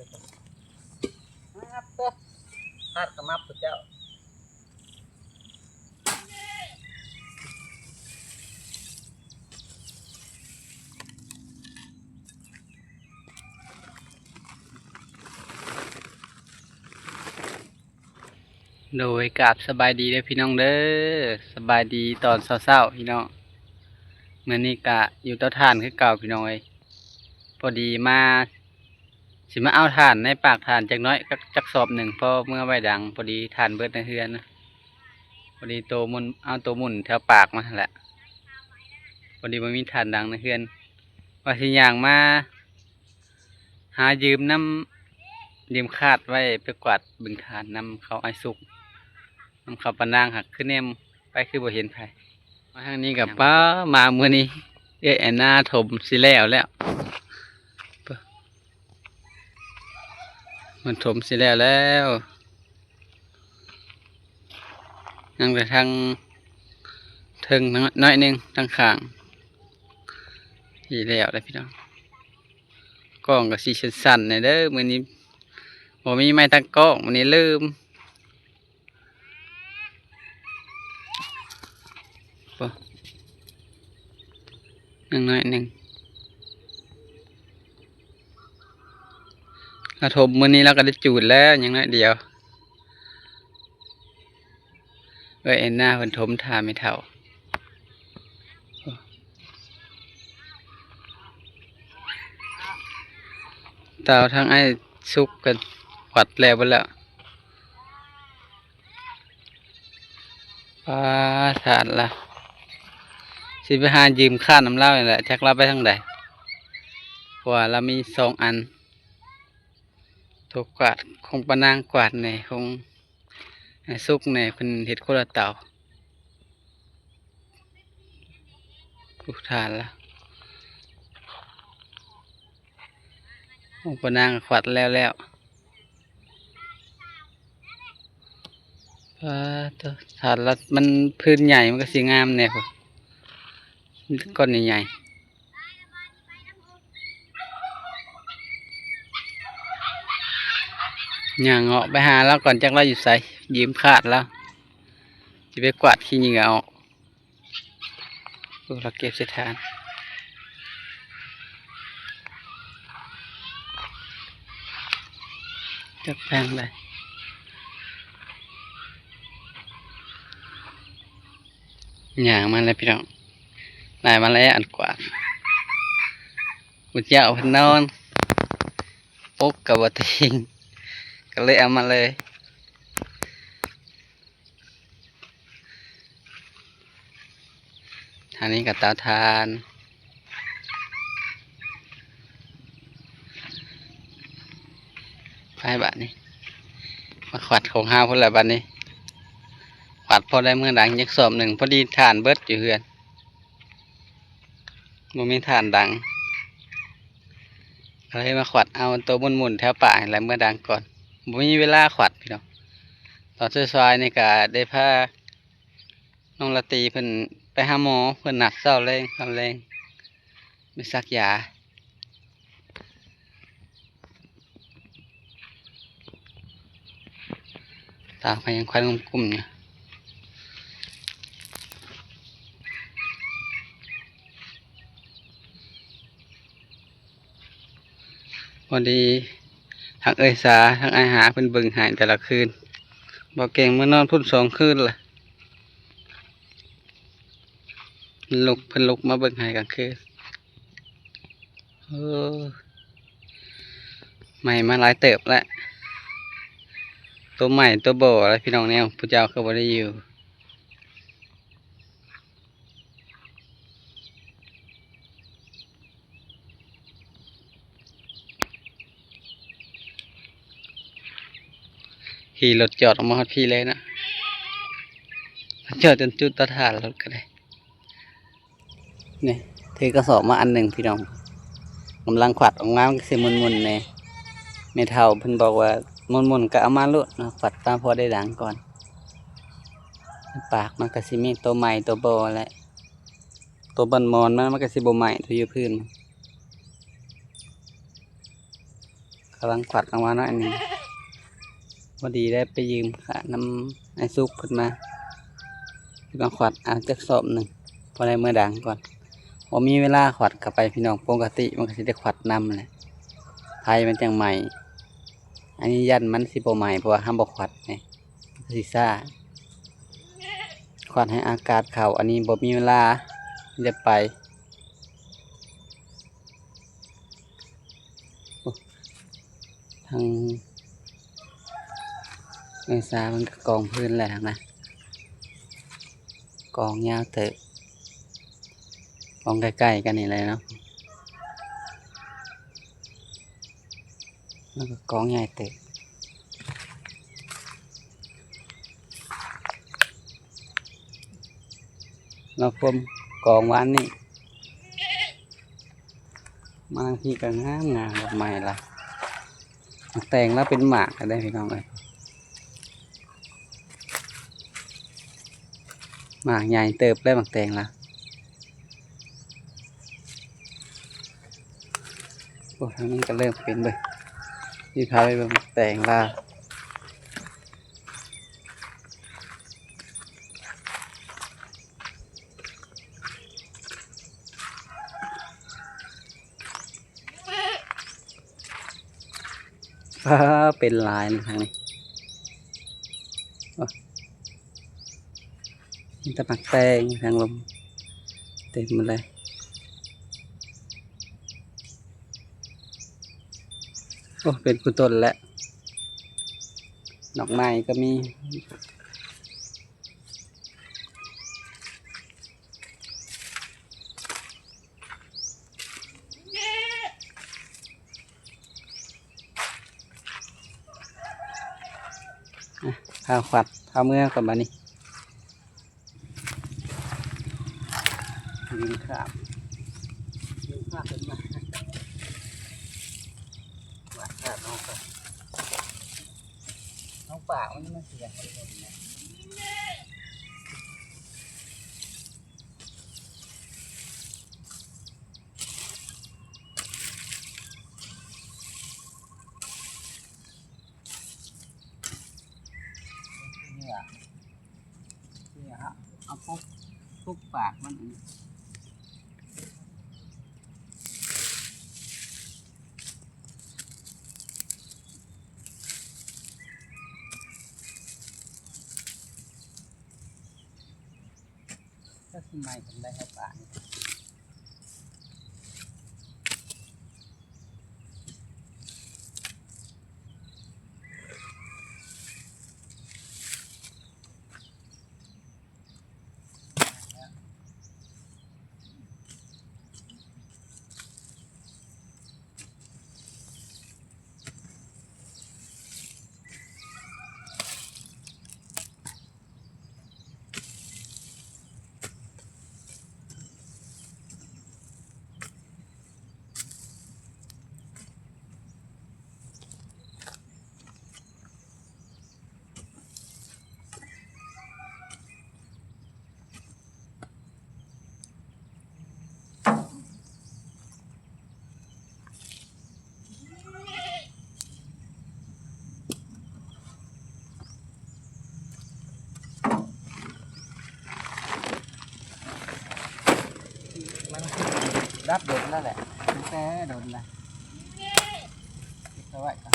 ມາເດີ ທາດຂະໝັບພະເຈົ້າ. ໂດຍ ກາບສະບາຍດີເດີພີ່ນ້ອງເດີ ສະບາຍດີຕອນເຊົ້າໆ ພີ່ນ້ອງ. ມື້ນີ້ກະຢູ່ເຕົາຖ່ານຄືເກົ່າພີ່ນ້ອງເອີຍ. ພໍດີມາ ຊິມາເອົາຖ່ານໃນປາກຖ່ານຈັກໜ້ອຍ ຈັກ ຈັກສອບໜຶ່ງ ພໍເມືອໄວ້ດັງ. ພໍດີຖ່ານເບິດໃນເຮືອນນະ ພໍດີໂຕໝຸ່ນ ເອົາໂຕໝຸ່ນແຖວປາກມາຫັ້ນແຫຼະ. ພໍດີບໍ່ມີຖ່ານດັງໃນເຮືອນ ວ່າຊິຍ່າງມາ ຫາຢືມນຳ ຢືມຄາດໄວ້ໄປກວາດເບິ່ງຖ່ານນຳເຂົາອ້າຍສຸກ ນຳເຂົາປານາງ ຫາກຄືແນມໄປຄືບໍ່ເຫັນໃຜ. ມາທາງນີ້ກໍ ປາ ມາມື້ນີ້ເອື້ອຍແອນນາຖົມຊິແລ້ວແລ້ວ ມັນຖົມຊິແລ້ວແລ້ວ. ຍັງແຕ່ທາງເທິງໜ້ອຍໜຶ່ງ ທາງຂ້າງນີ້ແລ້ວແລ້ວພີ່ນ້ອງ. ກ້ອງກໍຊິສັ່ນໆແດ່ເດີ ມື້ນີ້ບໍ່ມີໄມ້ຕັ້ງກ້ອງ ມື້ນີ້ລືມ. ໂອ້ ຍັງໜ້ອຍໜຶ່ງ ລາຖົມມື້ນີ້ລາກໍໄດ້ຈູດແລ້ວ ຍັງໜ້ອຍດຽວ. ເອື້ອຍແອນນາເພິ່ນຖົມຖ້າແມ່ເຖົ້າ ເຕົາທາງອ້າຍສຸກກໍກວາດແລ້ວເບິດແລ້ວ. ປາ ທາດລະ ຊິໄປຫາຢືມຄາດນຳລາວນີ້ແຫຼະ ຈັກລາວໄປທາງໃດ ເພາະວ່າລາວມີສອງອັນ ໂຕກວາດຂອງປານາງກວາດແດ່ ຂອງອ້າຍສຸກແດ່ ເພິ່ນເຮັດຄົນລະເຕົາ. ໂອ້ ທາດລະ ຂອງປານາງກວາດແລ້ວແລ້ວ. ປາໂຕ ຖ້າລະມັນພື້ນໃຫຍ່ມັນກໍຊິງາມແດ່ພຸ້ນ ກ້ອນໃຫຍ່ໆ. ຍ່າງເງາະໄປຫາລາວກ່ອນ ຈັກລາວຢູ່ໃສ ຢືມຄາດລາວ ຊິໄປກວາດຂີ້ເຫຍື້ອອອກ. ໂອ້ ລາວເກັບໃສ່ຖານ ຈັກແພງໃດ ຍ່າງມາແລ້ວພີ່ນ້ອງ ໄດ້ມາແລ້ວອັນກວາດ. ມື້ເຊົ້າເພິ່ນນອນ ປົກກໍບໍ່ຕີງ ກໍເລີຍເອົາມາເລີຍ. ທາງນີ້ກໍເຕົາຖ່ານ ໄປບາດນີ້ ມາຂວັດຂອງເຮົາພຸ້ນລະບາດນີ້ ຂວັດພໍໄດ້ເມືອດັງຈັກສອບໜຶ່ງ ພໍດີຖ່ານເບິດຢູ່ເຮືອນ ບໍ່ມີຖ່ານດັງ ກໍເລີຍມາຂວັດເອົາໂຕໝຸ່ນໆແຖວປ່ານີ້ແຫຼະເມືອດັງກ່ອນ ບໍ່ມີເວລາຂວັດພີ່ນ້ອງ. ຕອນສາຍໆນີ້ກໍໄດ້ພາ ນ້ອງລາຕີເພິ່ນໄປຫາໝໍ ເພິ່ນນັດເຊົ້າແລງ ຕອນແລງໄປສັກຢາ ຕາກໍຍັງຄວັນກຸ້ມໆຢູ່. ພໍດີທັງເອື້ອຍສາ ທັງອ້າຍຫາເພິ່ນເບິ່ງໃຫ້ແຕ່ລະຄືນ ບໍ່ເກັ່ງມານອນພຸ້ນສອງຄືນລະ ລຸກ ເພິ່ນລຸກມາເບິ່ງໃຫ້ກາງຄືນ. ໂອ້ ໄໝ້ມາຫຼາຍເຕີບແລ້ວ ໂຕໃໝ່ໂຕບໍ່ລະພີ່ນ້ອງ ແນວຜູ້ເຈົ້າກໍບໍ່ໄດ້ຢູ່. ຂີ່ລົດຈອດອອກມາຮອດພີ້ເລີຍນະ ຈອດຈົນຈຸດຕາຖ່ານລົດກໍໄດ້. ນີ້ ຖືກະສອບມາອັນໜຶ່ງພີ່ນ້ອງ ກຳລັງຂວັດອອກມາ ມັນກໍຊິໝຸ່ນໆແດ່. ແມ່ເຖົ້າເພິ່ນບອກວ່າໝຸ່ນໆກໍເອົາມາໂລດເນາະ ຂວັດຕາມພໍໄດ້ດັງກ່ອນ. ປາກມັນກໍຊິມີໂຕໃໝ່ໂຕບໍ່ແຫຼະ ໂຕບອນມອນມັນ ມັນກໍຊິບໍ່ໃໝ່ໂຕຢູ່ພື້ນ. ຂ ກຳລັງຂວັດອອກມາໜ້ອຍໜຶ່ງ ພໍດີໄດ້ໄປຢືມຂ້ານຳອ້າຍສຸກເພິ່ນມາ ຊິມາຂວັດເອົາຈັກສອບໜຶ່ງ ພໍໄດ້ເມືອດັງກ່ອນ. ບໍ່ມີເວລາຂວັດເຂົ້າໄປພີ່ນ້ອງ, ປົກກະຕິມັນກໍຊິໄດ້ຂວັດນຳແຫຼະ ໄຟມັນຈັ່ງໄໝ້. ອັນນີ້ຢ້ານມັນຊິບໍ່ໄໝ້ ເພາະວ່າເຮົາບໍ່ຂວັດເດ້ ມັນກໍຊິຊ້າ. ຂວັດໃຫ້ອາກາດເຂົ້າ, ອັນນີ້ບໍ່ມີເວລາ ໄດ້ໄປ. ໂອ້ ທາງແມ່ຊາເພິ່ນກໍກອງພື້ນແລ້ວນະ, ກອງຍາວເຕີບ, ກອງໃກ້ໆກັນນີ້ແຫຼະເນາະ. ມັນກໍກອງໃຫຍ່ເຕີບ. ລາວພົມກອງວານນີ້ ມາທາງພີ້ກໍງາມໆ ດອກໄມ້ລະ ໝາກແຕງລະເປັນໝາກແລ້ວເດ້ພີ່ນ້ອງເອີຍ. ໝາກໃຫຍ່ເຕີບແລ້ວໝາກແຕງລະ. ໂອ້ ທາງນີ້ກໍເລີ່ມເປັນເບິ່ງ ຊິພາໄປເບິ່ງໝາກແຕງລະ. ອ້າ ເປັນຫຼາຍນະທາງນີ້. ໂອ້ ມີແຕ່ໝາກແຕງທາງລຸ່ມເຕັມໝົດເລີຍ. ໂອ້ ເປັນຄູ່ຕົ້ນແຫຼະ, ດອກໄມ້ກໍມີ. ອ່ະ ພາຂວັດ ພາເມືອກ່ອນບາດນີ້. ຢືນຂາບ ຢືນຂາບເປັນມາ ຂວາດຂາບນ້ອງກ່ອນ. ນ້ອງປາກມັນ ມັນສຽງມັນໝົດນະ. ເຫຍື່ອ ເຫຍື່ອ ເອົາ ເອົາປົກ ປົກປາກມັນ. ຈັກຊິໄໝ້ປານໃດເຮົາປາກນີ້. ມັນດັບດົນແລ້ວແຫຼະ ຕັ້ງແຕ່ດົນລະ ເກັບເອົາໄວ້ກ່ອນ.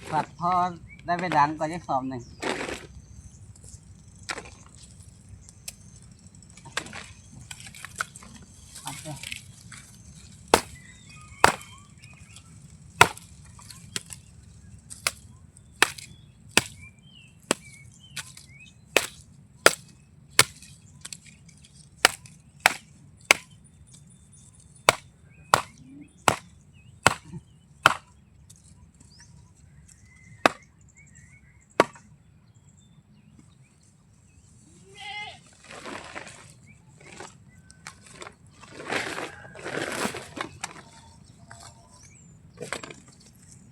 ຂວັດພໍໄດ້ໄປດັງກ່ອນຈັກສອບໜຶ່ງ.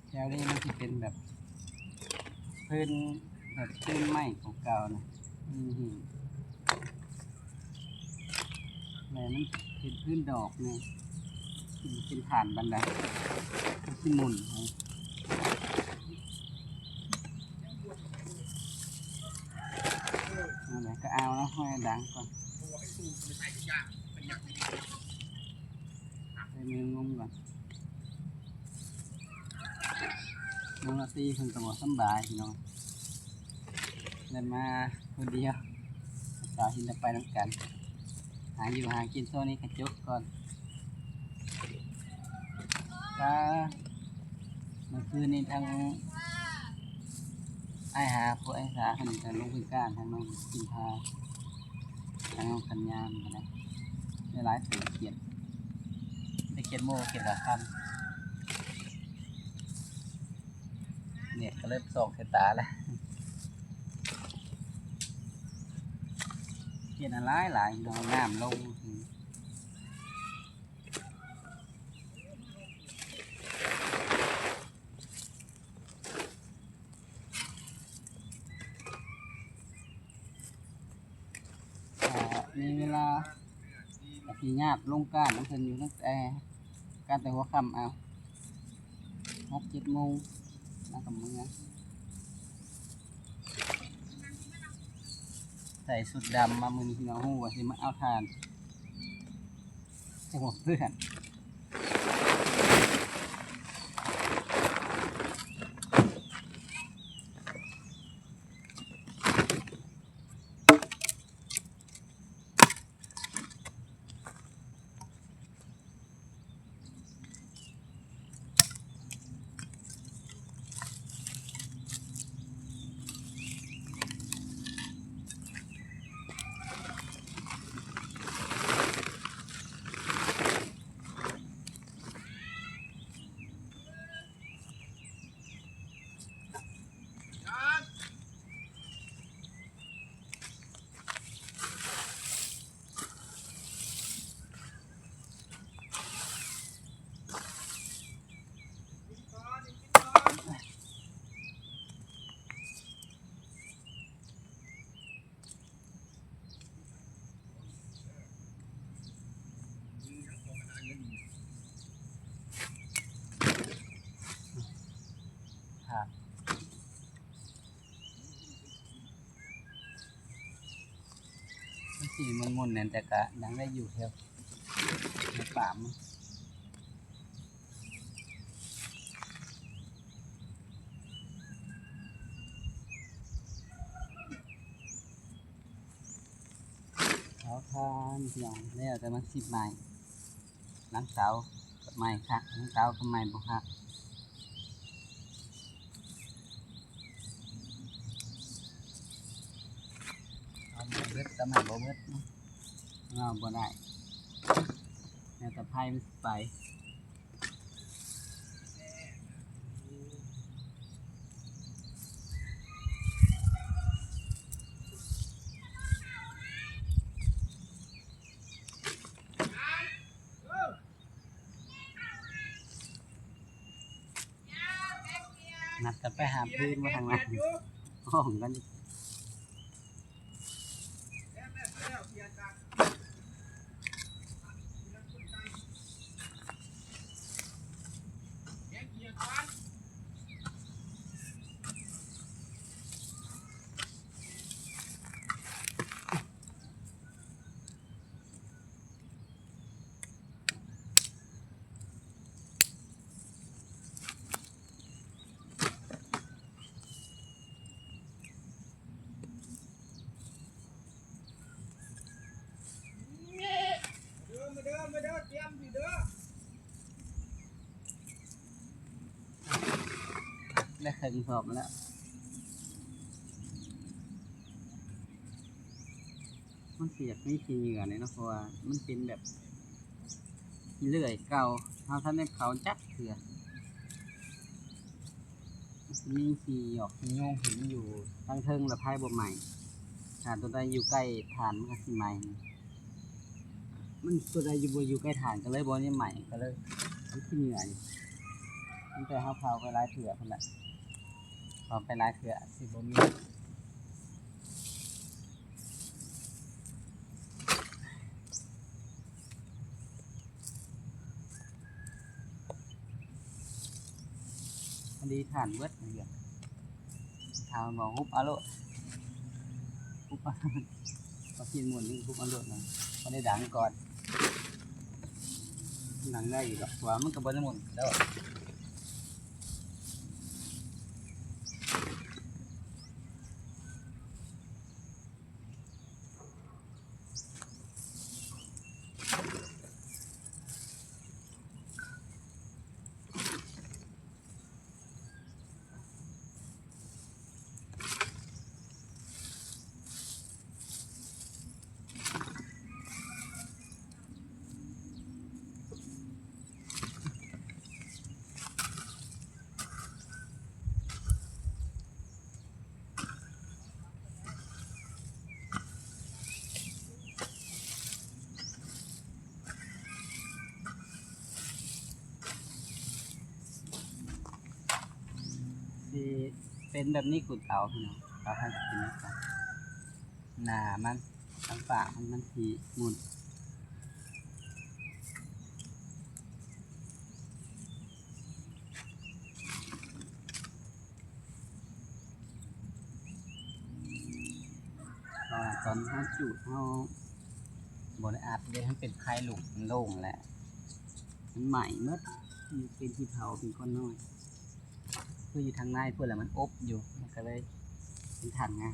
ແຖວນີ້ມັນຊິເປັນແບບພື້ນ ແບບພື້ນໄມ້ເກົ່າໆນະ. ອືມ. ແລ້ວມັນເປັນພື້ນດອກນີ້ ເປັນຖານບັນໄດ ມັນຊິໝຸ່ນ ນັ້ນແຫຼະ ກໍເອົາເນາະ ໃຫ້ດັງກ່ອນ ໃສ່ມືງຸ້ມກ່ອນ. ນ້ອງລາຕີເພິ່ນກໍບໍ່ສຳບາຍພີ່ນ້ອງ ເລີຍມາຜູ້ດຽວ ສາວເຫັນແຕ່ໄປນຳກັນ ຫາຢູ່ຫາກິນຊ່ວງນີ້ກະຈົບກ່ອນ. ກະເມື່ອຄືນນີ້ທາງອ້າຍຫາ ພວກອ້າຍສາເພິ່ນກະລົງໄປກ້ານ ທາງນ້ອງພິມພາ ທາງນ້ອງສັນຍານກໍໄດ້ ໄດ້ຫຼາຍເຕີບ ຂຽດ ໄດ້ຂຽດໂມ ຂຽດກະຄຳ. ແດດກໍເລີ່ມສ່ອງໃສ່ຕາແລ້ວ ຂຽດນັ້ນຫຼາຍໆ ນ້ຳລົງ ຖ້າມີເວລາ ກໍຊິຍາດລົງກ້ານນຳເພິ່ນຢູ່ ຕັ້ງແຕ່ ກ້ານແຕ່ຫົວຄ່ຳເອົາ ຫົກເຈັດໂມງ ແລ້ວກໍເມືອ. ໃສ່ຊຸດດຳມາມື້ນີ້ ເຮົາຮູ້ວ່າຊິມາເອົາຖ່ານ ຈະບໍ່ເປື້ອນ. ມັນຊິມົນໆ ແໜ່ ແຕ່ກະຍັງໄດ້ຢູ່ແຖວ ໃນປ່າມັນ. ເຜົາຖ່ານ ພີ່ນ້ອງ ແລ້ວແຕ່ມັນຊິໄໝ້. ຫຼັງເຕົາກໍໄໝ້ຄັກ ຫຼັງເຕົາກໍໄໝ້ບໍ່ຄັກ ເອົາໄໝ້ເບິດກໍໄໝ້ບໍ່ເບິດເນາະ ເອົາບໍ່ໄດ້ ແລ້ວແຕ່ໄຟມັນຊິໄປ. ນັດກັນໄປຫາຟືນມາທາງນັ້ນ ຫ້ອງກັນ. ໄດ້ເຄິ່ງສອບແລ້ວ ມັນຊິຢາກມີຂີ້ເຫຍື້ອແດ່ເນາະ ເພາະວ່າມັນເປັນແບບ ເລື່ອຍເກົ່າ ເຮົາທັນໄດ້ເຜົາຈັກເທື່ອ ມັນຊິມີຂີ້ຫຍອກຂີ້ຍຸງເຫັນຢູ່ທາງເທິງ ແລ້ວໄຟບໍ່ໄໝ້ ຖ້າຕົວໃດຢູ່ໃກ້ຖ່ານມັນກໍຊິໄໝ້ ມັນຕົວໃດຢູ່ ບໍ່ຢູ່ໃກ້ຖ່ານກໍເລີຍບໍ່ໄດ້ໄໝ້ ກໍເລີຍມີຂີ້ເຫຍື້ອຢູ່ ຕັ້ງແຕ່ເຮົາເຜົາໄປຫຼາຍເທື່ອພຸ້ນແຫຼະ ເຜົາໄປຫຼາຍເທື່ອຊິບໍ່ມີ. ດີທ່ານເບິດເດ. ຖ້າເວົ້າ ຮຸບເອົາໂລດ ຮຸບເອົາ ເອົາຊີ້ນໝູນນີ້ ຮຸບເອົາໂລດນະ. ບໍ່ໄດ້ດັງກ່ອນ ດັງໄດ້ຢູ່ດອກ ເພາະວ່າມັນກໍບໍ່ໄດ້ໝູນແລ້ວ. ຊິເປັນແບບນີ້ ຂູດເອົາພີ່ນ້ອງ ເອົາໃຫ້ເປັນໜ້າມັນ ທາງປາກມັນ ມັນຊິໝຸ່ນ. ເພາະວ່າຕອນເຮົາຈູດ ເຮົາບໍ່ໄດ້ອັດເດ້ ມັນເປັນໄຄຫຼຸດ ມັນໂລ່ງແລ້ວ ມັນໄໝ້ໝົດ ມັນເປັນຂີ້ເຖົາ ເປັນກ້ອນນ້ອຍ. ຄືຢູ່ທາງໃນພຸ້ນແຫຼະ ມັນອົບຢູ່ ມັນກໍເລີຍເປັນຖັນງາ.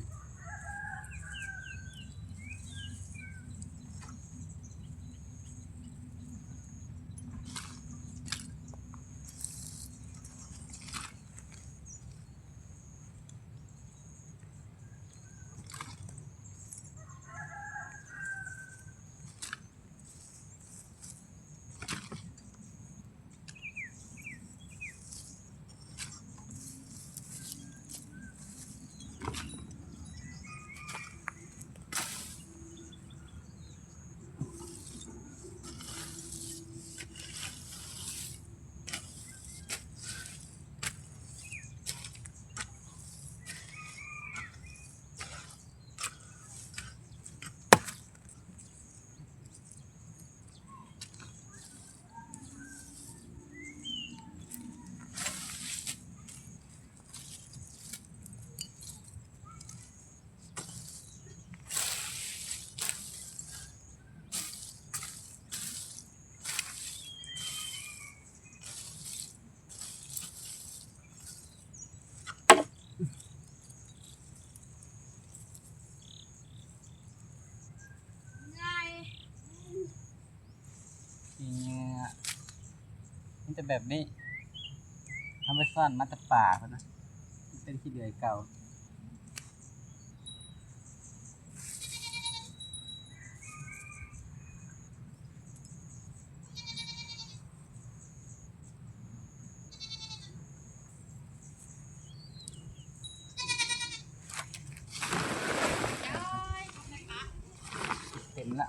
ຂີ້ເຫຍື້ອ ມີແຕ່ແບບນີ້ ເຮົາໄປສ້ອນມາແຕ່ປ່າພຸ້ນນະ ມັນເປັນຂີ້ເຫຼືອເກົ່າ. ເຕັມລະ.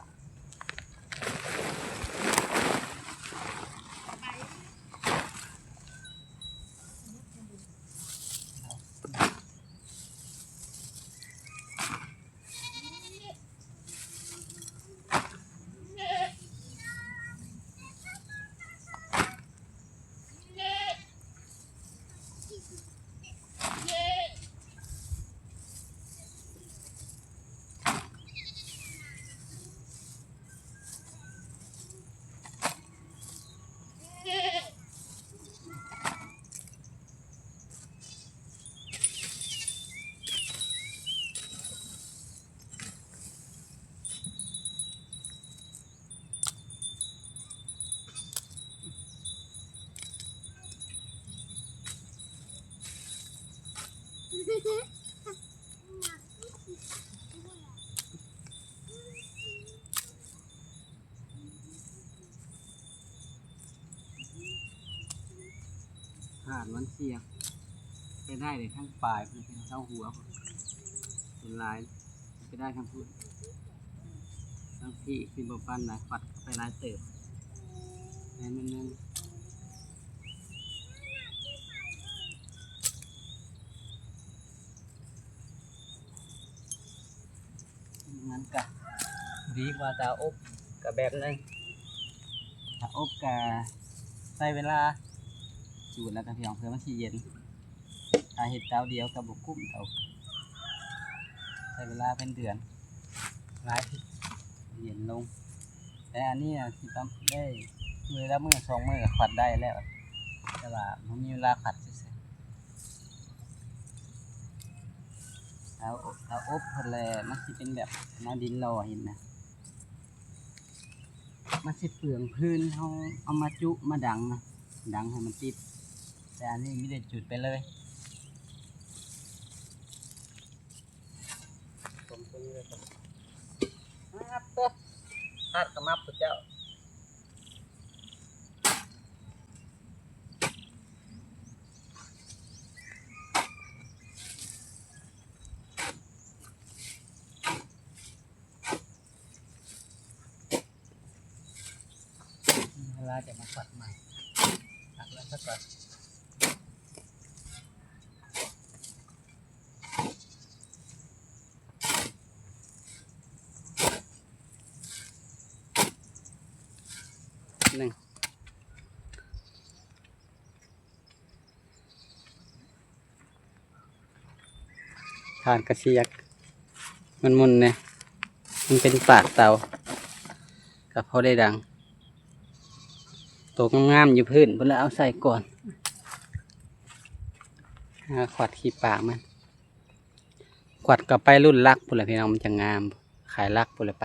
ຫາດມັນເສຍ ໄປໄດ້ເລີຍ ທັງປາຍເພິ່ນ ທັງຫົວເພິ່ນ ເປັນລາຍ ໄປໄດ້ທັງພຸ້ນ ທັງພີ້ ຊິບໍ່ປານໃດ ປັດໄປຫຼາຍເຕີບ ໄດ້ໜ້ອຍໜຶ່ງ. ມັນກະດີກວ່າຖ້າອົບກະແບບໜຶ່ງ ຖ້າອົບກະໃຊ້ເວລາຈູດແລ້ວກະພຽງເພື່ອມັນຊິເຢັນ. ຖ້າເຮັດເຕົາດຽວກໍບໍ່ກຸ້ມເຕົາ ໃຊ້ເວລາເປັນເດືອນ ຫຼາຍ ເຢັນລົງ. ແຕ່ອັນນີ້ນະ ຊິປະມານໄດ້ມື້ລະມື້ສອງມື້ກໍຂວັດໄດ້ແລ້ວ ແຕ່ວ່າບໍ່ມີເວລາຂວັດຊື່ໆ. ເອົາ ເອົາອົບພຸ້ນແຫຼະ ມັນຊິເປັນແບບແນວດິນຫຼໍ່ເຫັນນະ ມັນຊິເປືອງຟືນ ເຮົາເອົາມາຈຸມາດັງນະ ດັງໃຫ້ມັນຕິດ. ແຕ່ອັນນີ້ມີແຕ່ຈຸດໄປເລີຍ ສົມຕົວນີ້ເລີຍ ຮັບເດີ ທາດຂະມັບພະເຈົ້າ. ເວລາຈະມາຂວັດໃໝ່ ຕັກແລ້ວຊະກ່ອນ. ໜຶ່ງ ຖ່ານກະຊິຢາກໝຸ່ນໆແດ່ ມັນເປັນປາກເຕົາ ກະພໍໄດ້ດັງ. ໂຕງາມໆຢູ່ພື້ນພຸ້ນແຫຼະ ເອົາໃສ່ກ່ອນ ຫາຂວັດຂີ້ປາກມັນ. ຂວັດກໍໄປລຸ້ນຫຼັກພຸ້ນແຫຼະພີ່ນ້ອງ ມັນຈະງາມ ຂາຍຫຼັກພຸ້ນແຫຼະໄປ.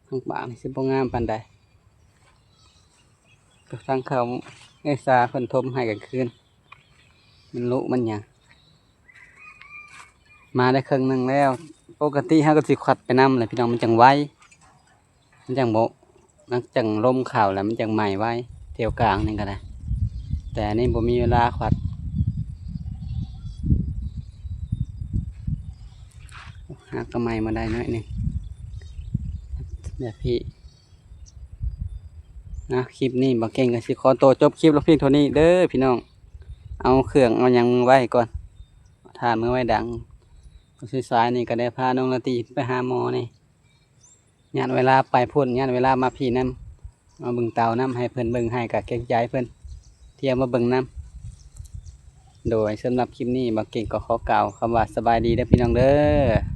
ທາງປາກນີ້ຊິບໍ່ງາມປານໃດ ກໍທາງເຂົ້າເອຊາເພິ່ນຖົມໃຫ້ກາງຄືນ ມັນລຸມັນຫຍັງ. ມາໄດ້ເຄິ່ງໜຶ່ງແລ້ວ ປົກກະຕິເຮົາກໍຊິຂວັດໄປນຳແຫຼະພີ່ນ້ອງ ມັນຈັ່ງໄວ. ມັນຈັ່ງບໍ່ ມັນຈັ່ງລົມເຂົ້າແລ້ວມັນຈັ່ງໄໝ້ໄວ ແຖວກາງນີ້ກໍໄດ້ ແຕ່ອັນນີ້ບໍ່ມີເວລາຂວັດ. ຫາກໍໄໝ້ມາໄດ້ໜ້ອຍໜຶ່ງແບບນີ້. ນະ ຄລິບນີ້ບ່າວເກັ່ງກໍຊິຂໍໂຕຈົບຄລິບລະພຽງເທົ່ານີ້ເດີພີ່ນ້ອງ. ເອົາເຄື່ອງເອົາຫຍັງມືໄວ້ກ່ອນ ຖ່ານມືໄວ້ດັງ. ສາຍໆນີ້ກໍໄດ້ພານ້ອງລາຕີໄປຫາໝໍນີ້ ຍາດເວລາໄປພຸ້ນ ຍາດເວລາມາພີ້ນຳ ມາເບິ່ງເຕົານຳ ໃຫ້ເພິ່ນເບິ່ງໃຫ້ ກໍເກງໃຈເພິ່ນ ທີ່ເອົາມາເບິ່ງນຳ. ໂດຍ ສຳລັບຄລິບນີ້ ບ່າວເກັ່ງກໍຂໍກ່າວຄຳວ່າສະບາຍດີເດີພີ່ນ້ອງເດີ.